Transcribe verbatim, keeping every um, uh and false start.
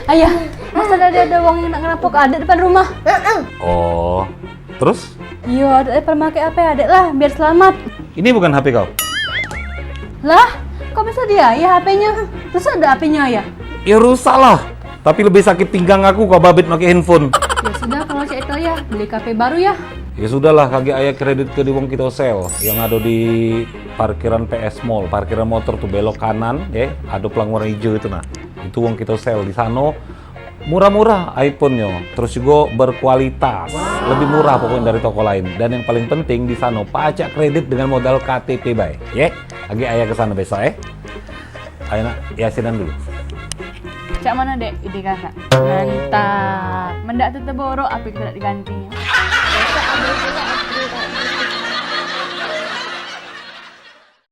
Ayah, masa ado, ado wong yang nak ngerampok adek depan rumah? Oh, terus? Iyo, adek pernah make H P adek lah, biar selamat. Ini bukan H P kau? Lah, kok bisa di ayah H P-nyo? Rusak dak H P-nyo ayah? Ya rusak lah, tapi lebih sakit pinggang aku kau babit make handphone. Ya sudah, kalau cak itu ayah, beli H P baru ya. Ya sudahlah, kagek ayah kredit ke di wong kito sel yang ado di parkiran P S Mall, parkiran motor tu belok kanan, ya, ado pelang warna ijo itu nah. Itu wong kito sel di sano. Murah-murah iPhone-nyo, terus jugo berkualitas. Lebih murah pokoknya dari toko lain. Dan yang paling penting di sano pacak kredit dengan modal K T P bae, ye. Kagek ayah ke sano besok, eh. Ayo nak, yasinan dulu. Cak mano, Dek, ide kakak? Mantap. Men dak tu teborok, apo kito dak diganti?